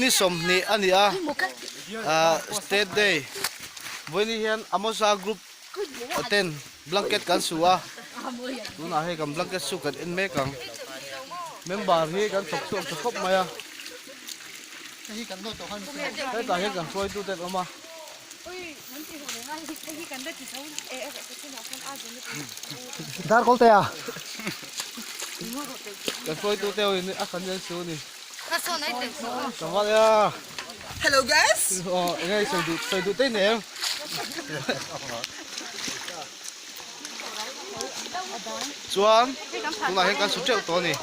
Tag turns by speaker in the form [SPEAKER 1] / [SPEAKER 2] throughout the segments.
[SPEAKER 1] ni 20 a ni a ah state day vawiin hian Amosa group ten blanket kan su a tunah hei kan blanket su kan en mek ang member hi kan thawk chhuak ta khawp mai a hetah hian kan hruaitu te an awm a.
[SPEAKER 2] Dar kawl te a.
[SPEAKER 1] Kan hruaitu te ho in a kan en su ni. Ka val ya.
[SPEAKER 2] Hello guys.
[SPEAKER 1] Oh, enge soi du soi du te nem. Chuan tunah hian kan su teuh tawh a ni.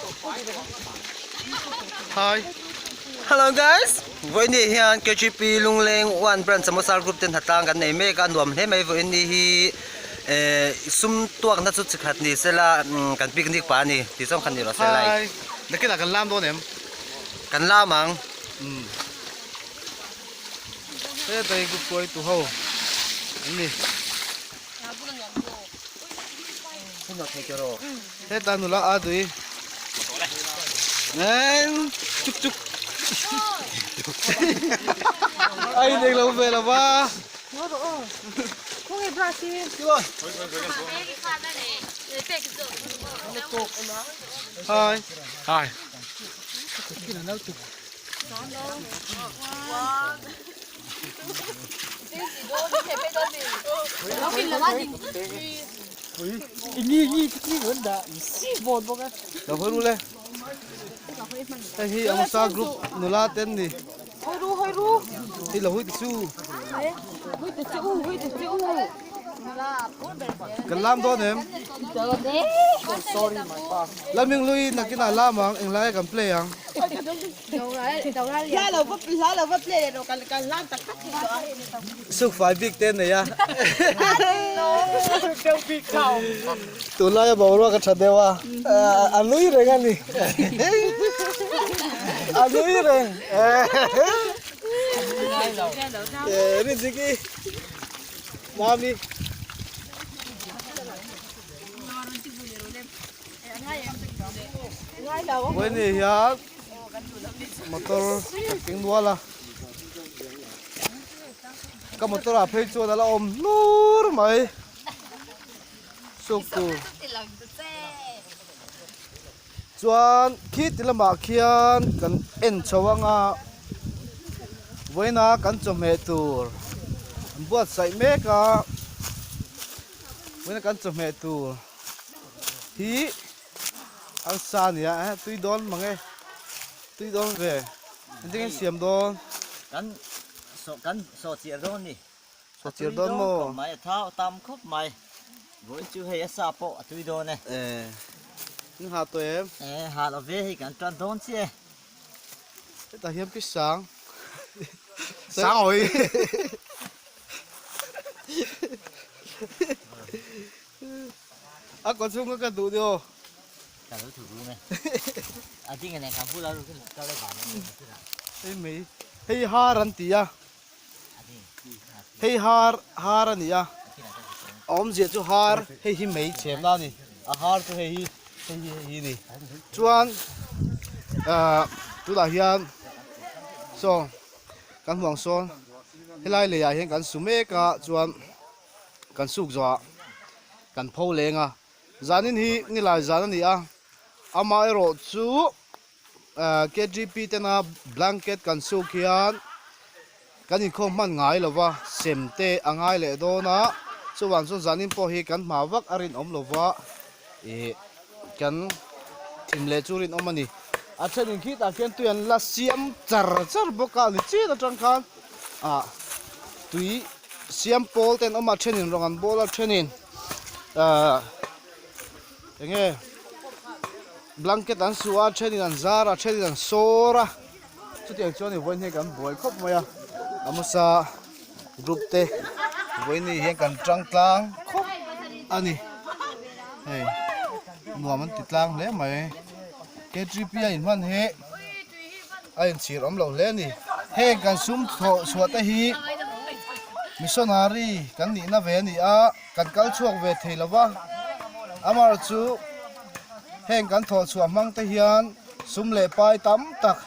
[SPEAKER 1] Hi.
[SPEAKER 2] Hello guys. Vawiin hian KGP Lungleng One Branch Samosa Group ten hnatlang kan nei mek a, nuam hle mai vawiin ni hi eh sum tuakna chu chi khat ni sela kan picnic pah a ni tih chuan khan ni rawh se like.
[SPEAKER 1] Hi. Nakinah kan lam dawn em?
[SPEAKER 2] Kan lam ang.
[SPEAKER 1] Umm. Hetai group hruaitu ho an ni. Heta nula a tui. Nen chuk chuk. Ai nei lo ve lo va. Hi. Hi. Lo hawi ru le. Hei hi Amusa group nula te an ni. Hei lo hawi te chu. Kan lam dawn em? Laming lui nakinah lam ang englai kan play ang. Suk fai bik te nei a. Tunlaia boruak a tha deuh a, a nui reng a ni. A nui reng. Rinziki, Mami. Vawiin hian motor ka keng nual a ka motor ah phei chuan a la awm hnur mai suk tur chuan khi ti lamah khian kan en chho anga vawiina kan chawhmeh tur an buatsaih mek a vawiina kan chawhmeh tur hi arsa a ni a eh tui dawn mang e tui dawn ve engtin nge siam dawn
[SPEAKER 3] kan saw kan saw chiar dawn ni
[SPEAKER 1] saw chiar dawn maw
[SPEAKER 3] khawp mai a thau tam khawp mai vawiin chu hei a sa pawh a tui dawn e
[SPEAKER 1] eh in ha tawh em
[SPEAKER 3] eh ha lo ve hei kan tan dawn chiah e
[SPEAKER 1] hetah hian pi sang sang awi A kaw chhung ka duh deuh.
[SPEAKER 3] Ka lo thu rum e. A ding nen kan bula ru ka le van e.
[SPEAKER 1] Hei mai hei har an ti a. Hei har har a ni a. A awmzia chu har hei hi mei chhem na a ni. A har chu hei hi hei hi hei hi a ni. Chuan ah tunah hian saw kan hmuh ang sawn helai leiah hian kan su mek a chuan. kan suk zawh ah kan pho leng a zanin hi nilai zan a ni a amaherawh chu ah K G P tena blanket kan suk hian kan inkhawm hman ngai lo va sem te a ngai leh dawn a chuvang chuan zanin pawh hi kan hma vak a rinawm lo va ih kan thim leh chu rinawm a ni a thenin khitah khian tui an la siam char char bawk a ni chin atang khan ah tui. Siam pawl te an awm a thenin rawng an bawl a thenin ahh eng nge blanket an su a thenin an zar a thenin an sawr a chutiang chuan i vawiin hi kan buai khawp mai a a hmasa group te vawiin ni hian kan tang tlang khawp a ni hei nuam an ti tlang hle mai K three P a inhman hi a inchhir awm lo hle a ni heng kan sum thawh chhuah te hi missionary kan nihna ve a ni a kan kal chhuak ve thei lo va amaherawh chu heng kan thawh chhuah hmang te hian sum leh pai tam tak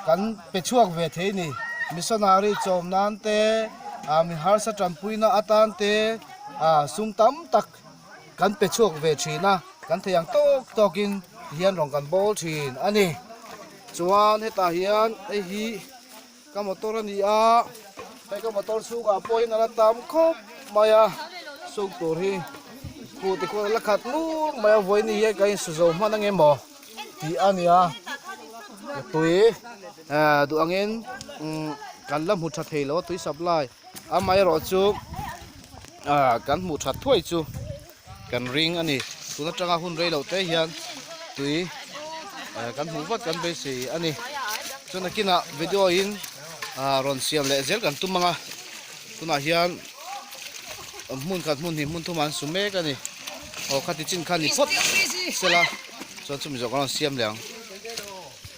[SPEAKER 1] Kan pe chhuak ve thei ni. Missionary chawm nan te, mi harsa tanpuina atan te sum tam tak kan pe chhuak ve thin a, kan thei ang tawk tawkin tihian rawn kan bawl thin a ni. Chuan hetah hian hei hi ka motor a ni a, hei ka motor chhungah pawhin a la tam khawp mai a, suk tur hi khuh ti khuan a la khat ngur mai a, vawiin hian ka insu zo hman ang emaw tih a ni a, tui duh angin kan la hmu tha thei lo a tui supply amaherawhchu kan hmuh that thuai chu kan ring a ni tun atanga hun rei loh te hian tui kan hmuh vat kan beisei a ni chuan nakinah video in rawn siam leh zel kan tum ang a tunah hian hmun khat hmun hnih hmun thum an su mek a ni aw khati chin kha ni phawt sela chuan chumi zawh kan rawn siam leh ang.